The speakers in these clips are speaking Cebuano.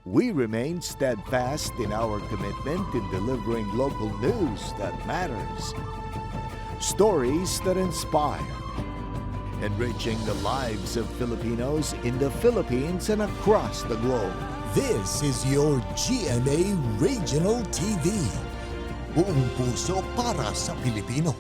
We remain steadfast in our commitment in delivering local news that matters, stories that inspire, enriching the lives of Filipinos in the Philippines and across the globe. This is your GMA Regional TV. Buong puso para sa Pilipino.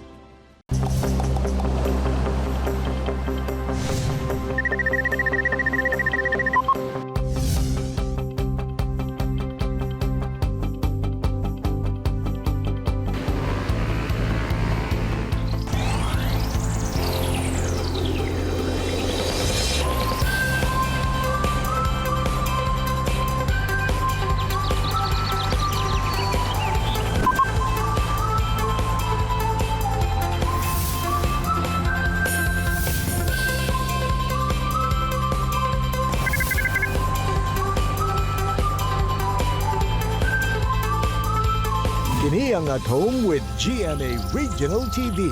Kini ang At Home with GMA Regional TV.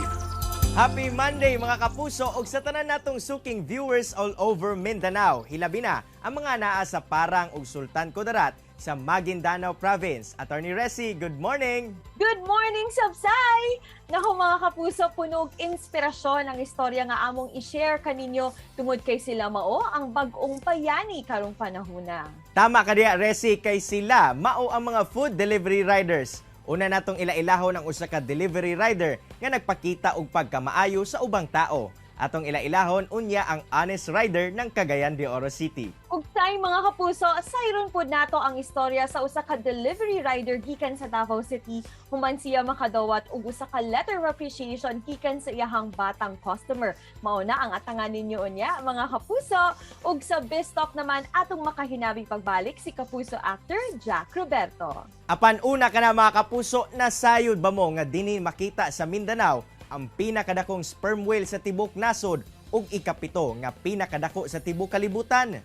Happy Monday, mga kapuso, ug sa tanan natong suking viewers all over Mindanao. Hilabi na ang mga naa sa Parang ug Sultan Kudarat sa Maguindanao Province. Attorney Resi, good morning! Good morning, Sabsay! Naku, mga kapuso, punog inspirasyon ang istorya nga among i-share kaninyo tungod kay sila mao ang bag-ong bayani karong panahona. Tama ka diya, Resi, kay sila mao ang mga food delivery riders. Una natong ilailahon ang usa ka delivery rider nga nagpakita og pagkamaayo sa ubang tao. Atong ilailahon unya ang honest rider ng Cagayan de Oro City. Ug say, mga kapuso, sayron pud nato ang istorya sa usa ka delivery rider gikan sa Davao City human siya makadawat og usa ka letter of appreciation gikan sa iyahang batang customer. Mao na ang atangan ninyo unya, mga kapuso. Ug sa Biz Talk naman, atong makahinabing pagbalik si kapuso actor Jack Roberto. Apan una ka na, mga kapuso, nasayod ba mo nga dinhi makita sa Mindanao ang pinakadakong sperm whale sa tibok nasod ug ikapito nga pinakadako sa tibok kalibutan?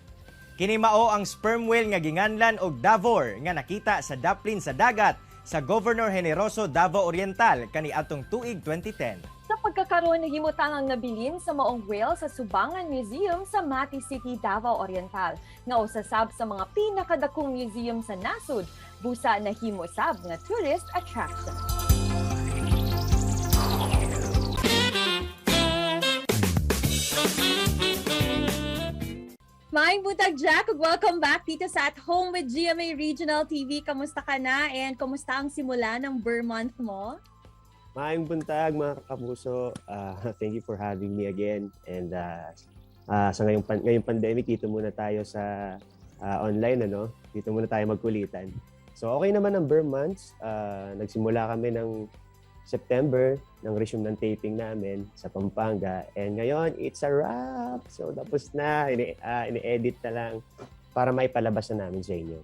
Kini mao ang sperm whale nga ginganlan og Davor nga nakita sa daplin sa dagat sa Governor Generoso, Davao Oriental kaniadtong tuig 2010. Sa pagkakaroon, nahimutang ang nabilin sa maong whale sa Subangan Museum sa Mati City, Davao Oriental, nga usa sab sa mga pinakadakong museum sa nasod, busa nahimo sab nga tourist attraction. Maayong buntag, Jack, ug welcome back dito sa At Home with GMA Regional TV. Kamusta ka na and kamusta ang simula ng Ber Month mo? Maayong buntag, mga kapuso. Thank you for having me again. And sa ngayong pandemic, dito muna tayo sa online, ano? Dito muna tayo magkulitan. So okay naman ang Ber Months. Nagsimula kami ng September ng resume ng taping namin sa Pampanga. And ngayon, it's a wrap! So tapos na, ini-edit na lang para maipalabas na namin sa inyo.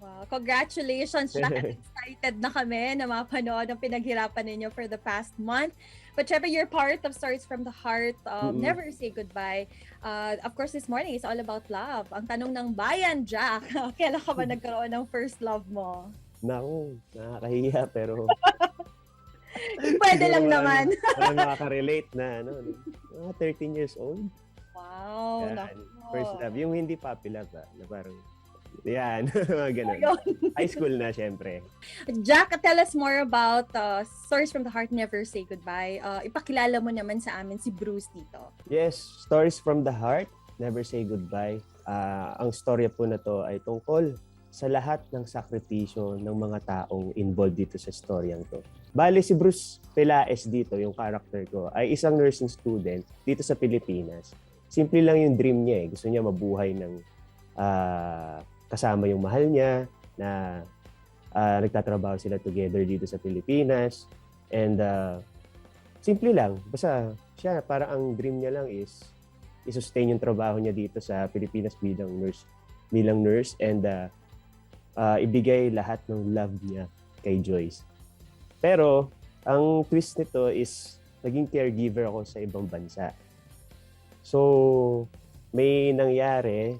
Wow, congratulations, Jack. Excited na kami na mapanood ang pinaghirapan ninyo for the past month. But syempre, you're part of Stories from the Heart, Never Say Goodbye. Of course, this morning is all about love. Ang tanong ng bayan, Jack, kailan ka ba nagkaroon ng first love mo? Naku, nakakahiya pero Pwede lang siguro naman. Parang nakaka-relate na ano, no? Mga 13 years old. Wow, Yan. naku. First love. Yung hindi puppy love, na parang, yan, mga ganun. Ayun. High school na, syempre. Jack, tell us more about Stories from the Heart, Never Say Goodbye. Ipakilala mo naman sa amin si Bruce dito. Yes, Stories from the Heart, Never Say Goodbye. Ang storya po na to ay tungkol sa lahat ng sakripisyo ng mga taong involved dito sa storyang to. Bale, si Bruce Pelaez dito, yung character ko, ay isang nursing student dito sa Pilipinas. Simple lang yung dream niya eh. Gusto niya mabuhay ng kasama yung mahal niya, na nagtatrabaho sila together dito sa Pilipinas. And simple lang. Basta siya, parang ang dream niya lang is i-sustain yung trabaho niya dito sa Pilipinas bilang nurse and ibigay lahat ng love niya kay Joyce. Pero ang twist nito is naging caregiver ako sa ibang bansa. So may nangyari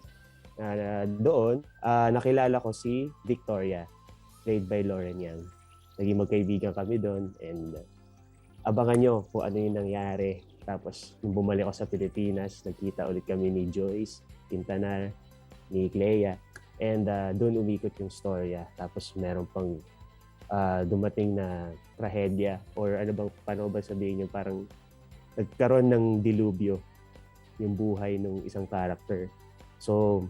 doon, nakilala ko si Victoria, played by Lauren Young. Naging magkaibigan kami doon and abangan nyo kung ano yung nangyari. Tapos, nung bumalik ako sa Pilipinas, nagkita ulit kami ni Joyce Quintanar, ni Clea. And doon umikot yung storya. Tapos meron pang dumating na trahedya or ano bang, paano ba sabihin yung parang nagkaroon ng dilubyo yung buhay ng isang character. So,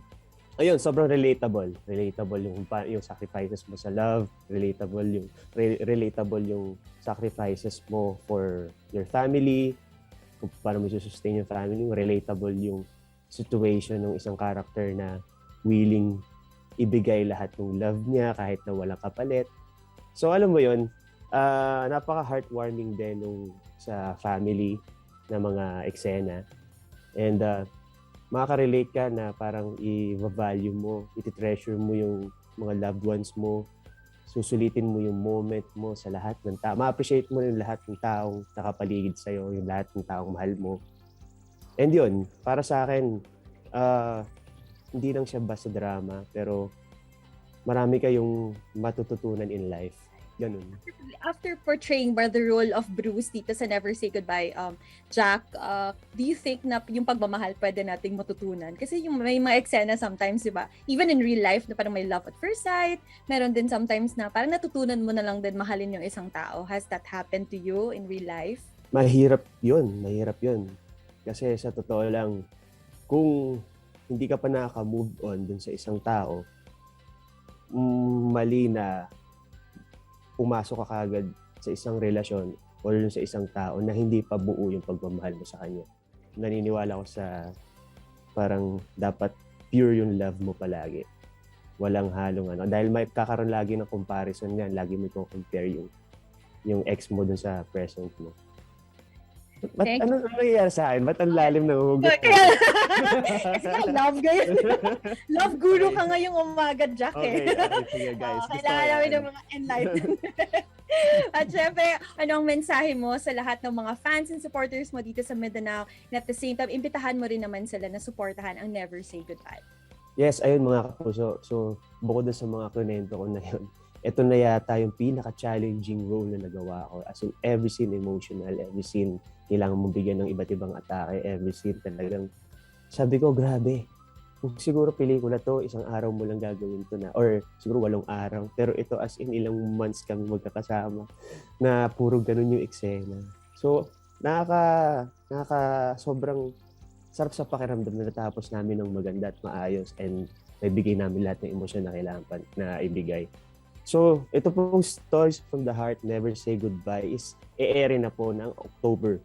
ayun, sobrang relatable. Relatable yung sacrifices mo sa love, relatable yung sacrifices mo for your family, kung paano mo sustain yung family mo, relatable yung situation ng isang character na willing ibigay lahat ng love niya kahit na walang kapalit. So alam mo yun, napaka-heartwarming din nung sa family na mga eksena. And makaka-relate ka na parang i-value mo, iti-treasure mo yung mga loved ones mo, susulitin mo yung moment mo sa lahat ng tao. Ma-appreciate mo yung lahat ng taong nakapaligid sa'yo, yung lahat ng taong mahal mo. And yun, para sa akin, hindi lang siya basta drama, pero marami kayong matututunan in life. Ganun. After portraying by the role of Bruce dito sa Never Say Goodbye, Jack, do you think na yung pagmamahal pwede nating matutunan? Kasi yung may mga eksena sometimes, di ba? Even in real life, na parang may love at first sight, meron din sometimes na parang natutunan mo na lang din mahalin yung isang tao. Has that happened to you in real life? Mahirap yun. Mahirap yun. Kasi sa totoo lang, kung hindi ka pa nakaka-move on dun sa isang tao, mali na pumasok ka kagad sa isang relasyon o dun sa isang tao na hindi pa buo yung pagmamahal mo sa kanya. Naniniwala ko sa parang dapat pure yung love mo palagi. Walang halong ano. Dahil may kakaroon lagi ng comparison yan. Lagi mo i-compare yung ex mo dun sa present mo. Ba't Thank ano nangyayari sa akin? Ba't ang lalim ng hugot? Kaya, kasi nga love ngayon. Love guru ka ngayong umaga, Jack, Okay, eh. okay, sige guys. Oo, Gusto ko kailangan namin yan. ng mga enlightenment. At syempre, ano ang mensahe mo sa lahat ng mga fans and supporters mo dito sa Mindanao? And at the same time, imbitahan mo rin naman sila na suportahan ang Never Say Goodbye. Yes, ayun, mga kapuso. So, bukod dun sa mga kunento ko na yun, ito na yata yung pinaka-challenging role na nagawa ko. As in, every scene emotional, every scene kailangan mong bigyan ng iba't ibang atake, every scene talagang, sabi ko, grabe. Kung siguro pelikula to, isang araw mo lang gagawin to na, or siguro 8 araw. Pero ito, as in, ilang months kami magkakasama na puro ganun yung eksena. So, nakaka, sobrang sarap sa pakiramdam na natapos namin ng maganda at maayos and naibigay namin lahat ng emosyon na kailangan pa, na ibigay. So, ito pong Stories from the Heart, Never Say Goodbye is e-air na po ng October.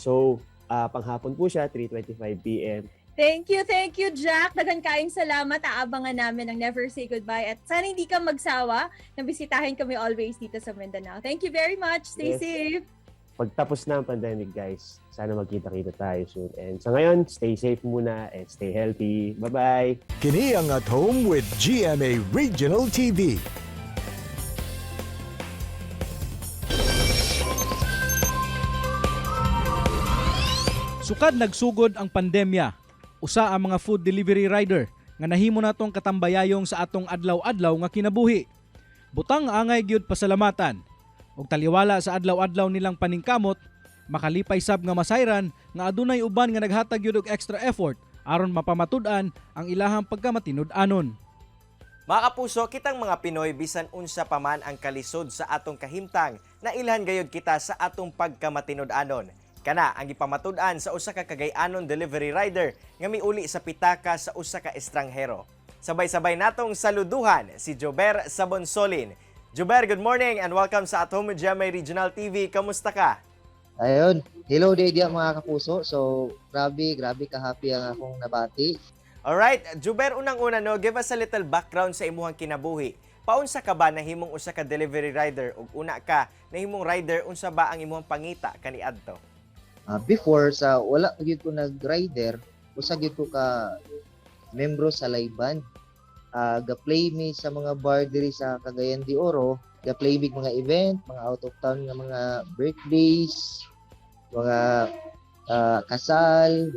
So, panghapon po siya, 3:25 p.m. Thank you, Jack. Daghan kaayong salamat. Aabangan namin ang Never Say Goodbye. At sana hindi ka magsawa na bisitahin kami always dito sa Mindanao. Thank you very much. Stay safe. Pagtapos na ang pandemic, guys, sana magkita-kita tayo soon. And sa ngayon, stay safe muna and stay healthy. Bye-bye! Kini ang At Home with GMA Regional TV. Sukad nagsugod ang pandemya, usa ang mga food delivery rider nga nahimo natong katambayayong sa atong adlaw-adlaw nga kinabuhi. Butang angay gyud pasalamatan ug taliwala sa adlaw-adlaw nilang paningkamot, makalipay sab nga masayran nga adunay uban nga naghatag gyud og extra effort aron mapamatud-an ang ilahang pagkamatinud-anon. Mga kapuso, kitang mga Pinoy, bisan unsa pa man ang kalisod sa atong kahimtang, nailhan gayud kita sa atong pagkamatinud-anon. Kana ang gipamatud-an sa usa ka Cagayanon delivery rider nga miuli sa pitaka sa usa ka estranghero. Sabay-sabay natong saluduhan si Jober Sabonsolin. Jober, good morning and welcome sa At Home with GMA Regional TV. Kamusta ka? Ayun. Hello day diya, mga kapuso. So, grabe, grabe ka-happy ang akong nabati. Alright, Juber, unang-una no, give us a little background sa imuhang kinabuhi. Paunsa ka ba nahimong usa ka delivery rider ug una ka nahimong rider, unsa ba ang imuhang pangita kaniadto? Before sa wala pa gyud ko nag-rider, usa gyud ko ka membro sa live band. Ga-play mi sa mga bar diri sa Cagayan de Oro, ga-play mig mga event, mga out of town nga mga birthdays, mga kasal,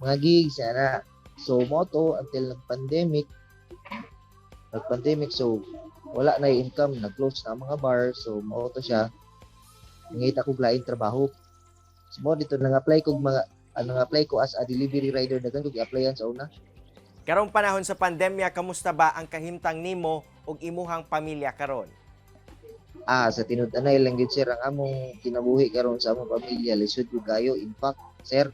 mga gigs ana. So mao to until nag-pandemic. Nag-pandemic, so wala na yung income, nag-close na ang mga bar, so mao to siya. Nangita ko laing trabaho. So mao dito nang-apply ko mga ano, nang-apply ko as a delivery rider, daghan ko gi-applyan sa una. Karong panahon sa pandemya, kamusta ba ang kahimtang nimo ug imuhang pamilya karon? Sa tinud-anay lang gyud, sir, ang among kinabuhi karon sa among pamilya, lisod gyud kayo. In fact, sir,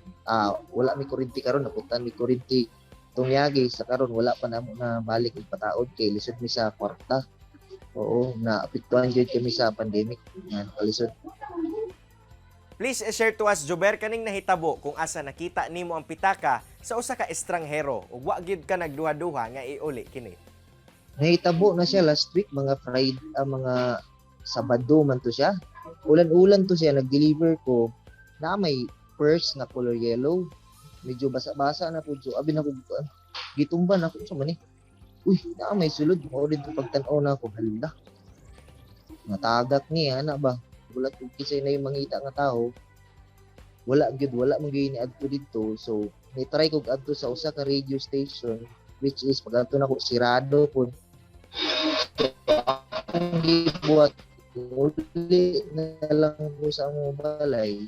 wala mi kuryente karon, naputan mi kuryente tungyagi sa karon, wala pa namo na balik og pataod kay lisod mi sa kwarta. Oo, na apektuhan gyud kami sa pandemic nga nakalisod. Please share to us, Juber, kaning nahitabo kung asa nakita nimo ang pitaka sa usa ka estranghero ug wa gyud ka nagduha-duha nga iuli kini. Nahitabo na siya last week, mga Friday, mga Sabado man to siya. Ulan-ulan to siya, nag-deliver ko na may purse na color yellow. Medyo basa-basa na po. So, abi na ko, gitumba na ko sa man eh. Uy, na may sulod. Mao dito pagtan-aw na ako. Hala. Natagak niya, ana ba? Gulat kung kisay na yung mangita nga tao. Wala gyud, wala man gyud ni adto didto. So, ni try kog adto sa usa ka radio station, which is pag adto nako sirado pod. So, akong gibuhat, uli na lang ko sa among balay,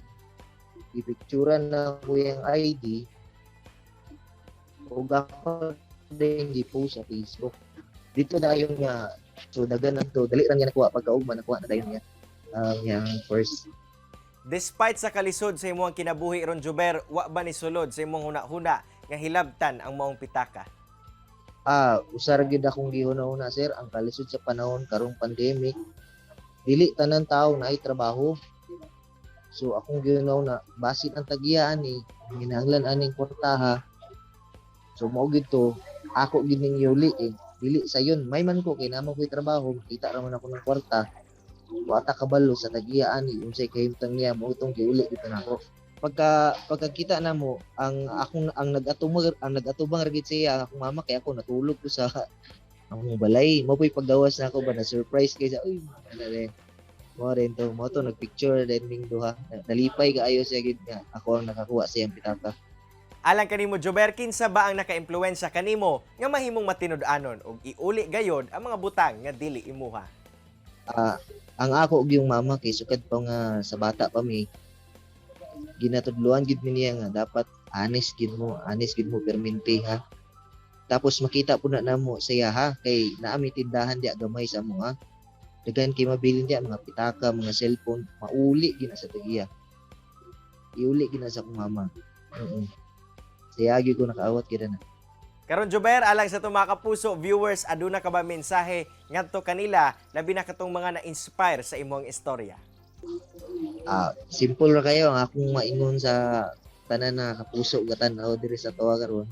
ipicturan na ko yung ID ug ako din gi-post sa Facebook. Dito na yung niya. So dagan na to, dali ra niya nakuha pagkaugma, nakuha na dayon niya ang iyang first. Despite sa kalisod sa imong kinabuhi ron, Juber, wa ba ni sulod sa imong huna-huna nga hilabtan ang maong pitaka? Usa ra gyud akong gihuna-huna, sir, ang kalisod sa panahon karong pandemic, dili tanan tawo naay trabaho. So akong gihuna-huna, basin ang tagiya ani, kinahanglan aning kwartaha. So mao gyud to, ako gyud ning yuli eh. Dili sayon, may man ko kay namo ko'y trabaho, makita ra man ako ng kwarta. Wa ta kabalo sa tagiya ani unsay kahimtang niya, mao tong giuli gyud nako. Pagkakita namo ang akong ang nag-atubang ra gid siya ang akong mama kay ako natulog ko sa among balay. Mo po'y paggawas na ako ba na surprise kay sa uy ana rin. Mo rin to, mo to nagpicture din ning duha. Nalipay kaayo siya gid nga ako ang nakakuha sa iyang pitaka. Alang kanimo, Juber, kinsa ba ang naka-impluwensya kanimo nga mahimong matinud-anon ug iuli gayod ang mga butang nga dili imuha? Ang ako ug yung mama kay sukad pa nga sa bata pa mi, ginatudloan gid mi niya nga dapat honest gid mo permente ha. Tapos makita po na namo siya ha kay naa mi tindahan diya gamay sa amo ha. Daghan kay mabilin diya mga pitaka, mga cellphone, mauli gid na sa tagiya. Iuli gid na sa akong mama. Siya gyud ko nakaawat gid na. Karon, Juber, alang sa atong mga kapuso viewers, aduna ka ba mensahe ngadto kanila, labi na katong mga na-inspire sa imong istorya? Simple ra kayo ang akong maingon sa tanan na kapuso gatan-aw diri sa tuwa karon.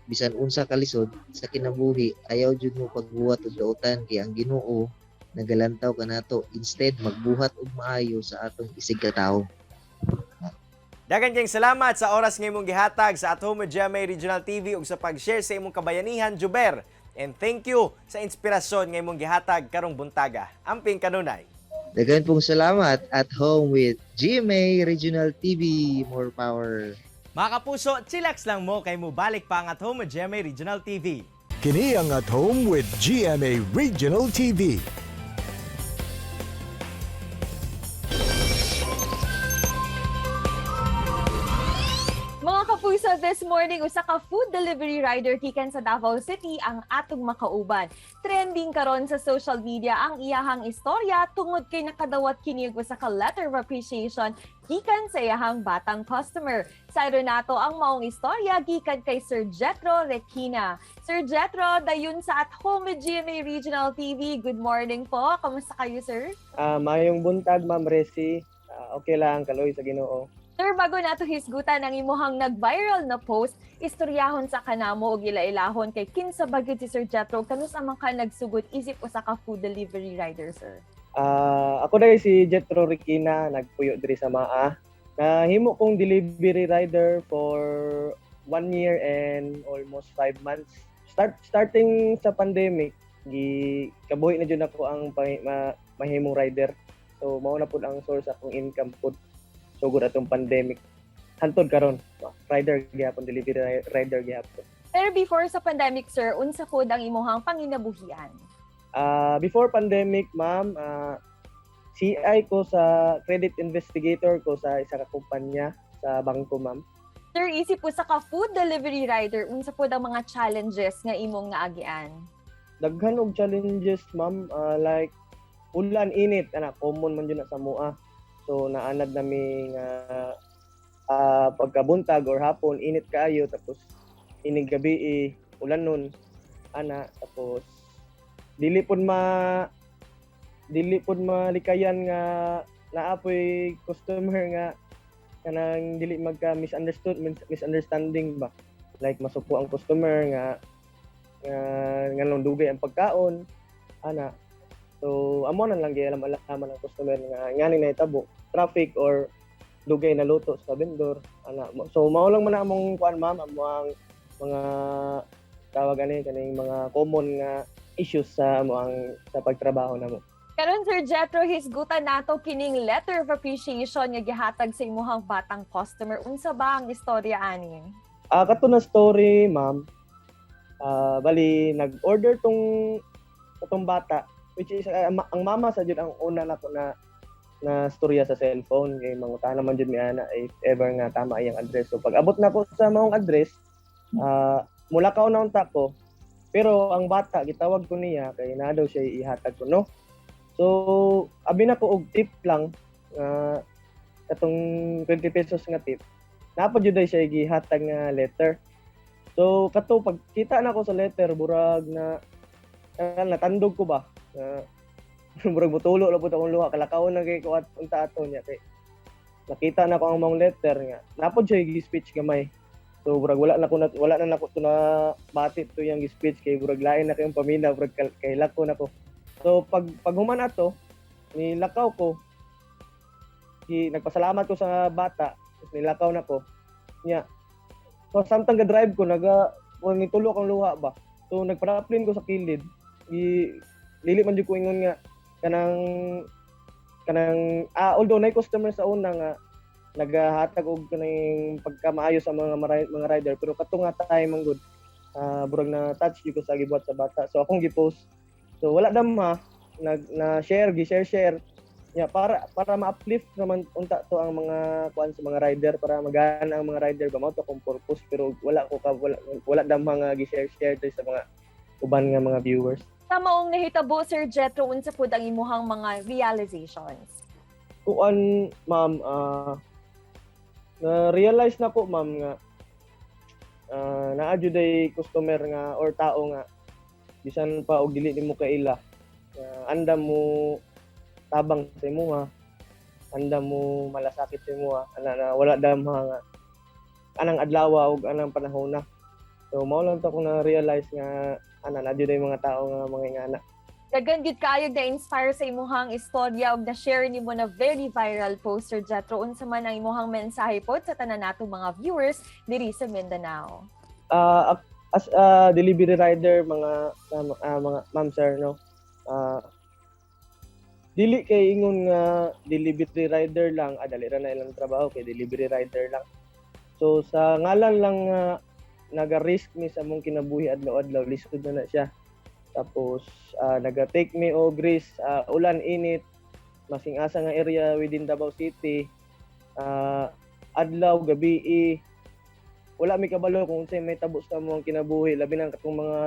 Bisan unsa kalisod sa kinabuhi, ayaw jud mo pagbuhat og dautan kay ang Ginoo nagalantaw kanato. Instead, magbuhat og maayo sa atong isig katawo. Daghang kayong salamat sa oras nga imong gihatag sa At Home with GMA Regional TV ug sa pag-share sa imong kabayanihan, Juber. And thank you sa inspirasyon nga imong gihatag karong buntaga. Amping kanunay. Daghan pong salamat. At Home with GMA Regional TV. More power. Mga kapuso, chillax lang mo kay mubalik pa ang At Home with GMA Regional TV. Kini ang At Home with GMA Regional TV. Mga kapuso, this morning, usa ka food delivery rider gikan sa Davao City ang atong makauban. Trending karon sa social media ang iyahang istorya tungod kay nakadawat kini og usa ka letter of appreciation gikan sa iyahang batang customer. Sayro nato ang maong istorya gikan kay Sir Jetro Requina. Sir Jetro, dayon sa At Home with GMA Regional TV. Good morning po. Kamusta kayo, sir? Maayong buntag, Ma'am Resi. Okay lang, kaloy sa Ginoo. Sir, bago nato hisgutan ang imuhang nag-viral na post, istoryahon sa kanamo og ila-ilahon kay kinsa ba gyud si Sir Jetro, kanus amang ka nagsugod isip usa ka food delivery rider, sir? Ako dahil si Jetro Requina, nagpuyo diri sa Maa. Nahimo kong delivery rider for 1 year and almost 5 months. Starting sa pandemic, gi kabuhi na jud ako ang mahimong rider. So mao na pud ang source akong income pud sugod atong pandemic. Hantod karon, rider gihapon, delivery rider gihapon. Pero before sa pandemic, sir, unsa pud ang imuhang panginabuhian? Before pandemic, ma'am, CI ko sa credit investigator ko sa isa ka kumpanya sa bangko, ma'am. Sir, isip usa ka food delivery rider, unsa pod ang mga challenges nga imong naagian? Daghan og challenges, ma'am. Like ulan, init, ana, common man jud na sa mua. So naanad nami nga pagkabuntag or hapon init kaayo, tapos inig gabi eh, ulan nun, ana. Tapos dili pud malikayan nga naapoy customer nga kanang dili magka misunderstood misunderstanding ba, like masuko ang customer nga nganong dugay ang pagkaon, ana. So amo na lang gialam alaman ang customer nga ngani nahitabo, traffic or dugay na luto sa vendor, ana. So mao lang man among kuan, ma'am, amo ang mga tawag ani, kaning mga common nga issues sa amo ang sa pagtrabaho namo. Karon, Sir Jetro, hisgutan nato kining letter of appreciation nga gihatag sa imuhang batang customer. Unsa ba ang istorya ani? Kato na story, ma'am. Bali nag-order tong katong bata, which is ang mama sa jud ang una nako na na storya sa cellphone kay mangutana man jud mi ana if ever nga tama iyang address. So pag abot nako sa maong address, mulakaw na unta ko. Pero ang bata gitawag ko niya kay naa daw siya ihatag ko, no. So abi na ko og tip lang nga katong 20 pesos nga tip. Naa pa jud siya gihatag nga letter. So kato pagkita na ko sa letter, burag na natandog ko ba. Murag mutulo lang pud akong luha, kalakaw na kay ko at unta ato niya kay nakita na ko ang maong letter nga naa pod siya gi-speech gamay. So murag wala na nako to na bati to yang gi-speech kay murag lain na kayong paminaw, murag kahilak ko nako. So pag paghuman ato, nilakaw ko, nagpasalamat ko sa bata, tapos nilakaw na ko. Nya. So samtang ga-drive ko, naga nitulo kang luha ba. So nagparaplin ko sa kilid. Gi dili man jud ko ingon nga kanang kanang although nay customer sa una nga nagahatag og kaning pagkamaayo sa mga rider, pero kato nga time man gud, burag na touch jud ko sa gibuhat sa bata. So akong gi-post. So wala damha, nag na share, gi share share nya para ma-uplift naman unta to ang mga kuan sa mga rider, para magana ang mga rider ba. Mao to akong purpose, pero wala ko ka wala, wala damha nga gi share share to sa mga uban nga mga viewers. Sa maong nahitabo, Sir Jetro, unsa pud ang imuhang mga realizations? Kuan, ma'am, na realize na ko, ma'am, nga naa jud ay customer nga or tao nga bisan pa og dili nimo kaila, andam mo tabang sa imuha, andam mo malasakit sa imuha, ana na wala damha nga anang adlaw og anang panahon na. So mao lang to akong na-realize nga ana na jud ay mga tao nga mga ingana. Daghan gyud kaayo na-inspire sa imuhang istorya ug na-share nimo na very viral post, Sir Jetro. Unsa man ang imuhang mensahe pod sa tanan natong mga viewers diri sa Mindanao? As a delivery rider, mga ma'am, sir, no, dili kay ingon nga delivery rider lang, dali ra na ilang trabaho kay delivery rider lang. So sa ngalan lang nga naga-risk mi sa among kinabuhi adlaw-adlaw, lisod na na siya. Tapos naga-take mi og risk, ulan, init, masing asa nga area within Davao City, adlaw, gabi, wala mi kabalo kung unsay may tabo sa among kinabuhi, labi na katong mga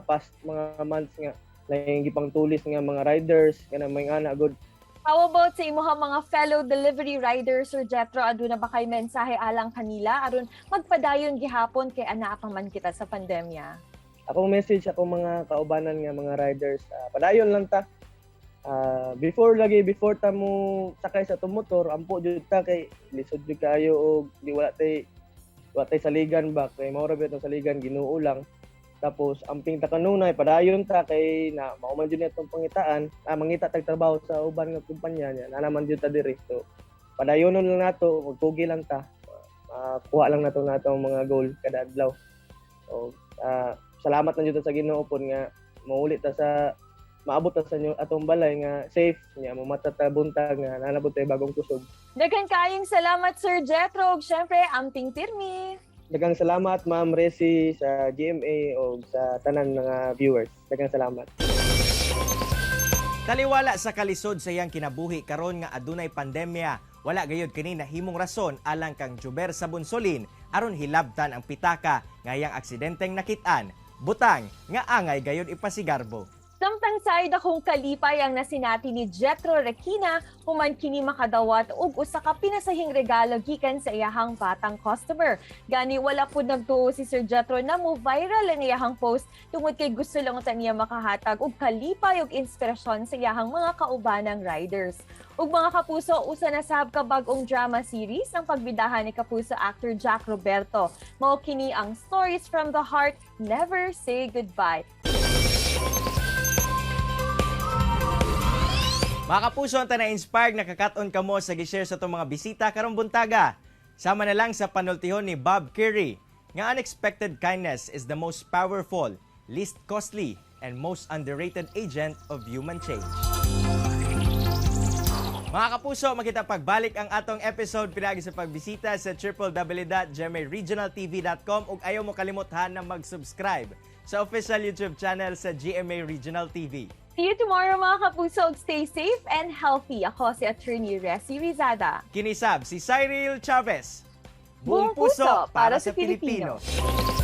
past mga months nga laing gipangtulis nga mga riders kana may ana good. How about sa imuhang mga fellow delivery riders, Sir Jetro? Aduna ba kay mensahe alang kanila aron magpadayon gihapon kay anaa pa man kita sa pandemya? Akong message akong mga kaubanan nga mga riders, padayon lang ta. Before lagi, before ta mo sakay sa atong motor, ampo jud ta kay lisod jud kaayo og di wala tay saligan ba, kay mao ra gyud saligan, Ginoo lang. Tapos amping ta kanunay, padayon ta kay na mao man jud atong pangitaan, mangita tag trabaho sa uban nga kumpanya niya, naa naman jud ta diri. So padayonon lang nato, magpugi lang ta. Makuha lang nato nato ang mga goal kada adlaw. So salamat na jud ta sa Ginoo pud nga mauli ta sa maabot ta sa inyo atong balay nga safe niya, mamata ta buntag nga nanabot tay bagong kusog. Daghan kaayong salamat, Sir Jetro, ug syempre amping pirmi. Daghang salamat, Ma'am Resi, sa GMA o sa tanan mga viewers. Daghang salamat. Taliwala sa kalisod sa iyang kinabuhi karon nga adunay pandemya, Wala gayud kini nahimong rason alang kang Juber sa Bunsolin aron hilabtan ang pitaka ngayang aksidenteng nakit-an. Butang nga angay gayud ipasigarbo. Samtang say dakong kalipay ang nasinati ni Jetro Requina human kini makadawat og usa ka pinasahing regalo gikan sa iyahang batang customer. Gani wala pud nagtuo si Sir Jetro na mo viral ang iyahang post tungod kay gusto lang unta niya makahatag og kalipay ug inspirasyon sa iyahang mga kaubanang riders. Ug mga kapuso, usa na sab ka bag-ong drama series ang pagbidahan ni kapuso actor Jack Roberto. Mao kini ang Stories from the Heart, Never Say Goodbye. Mga kapuso, ang na-inspired nakakat-on kamo sa gi-share sa atong mga bisita karong buntaga. Sama na lang sa panultihon ni Bob Curry nga unexpected kindness is the most powerful, least costly, and most underrated agent of human change. Mga kapuso, makita pagbalik ang atong episode pinagi sa pagbisita sa www.gmaregionaltv.com ug ayaw mo kalimot ha na mag-subscribe sa official YouTube channel sa GMA Regional TV. See you tomorrow, mga kapuso. Stay safe and healthy. Ako si Attorney Resi Rizada. Kinisab si Cyril Chavez. Buong puso para sa Pilipino. Pilipino.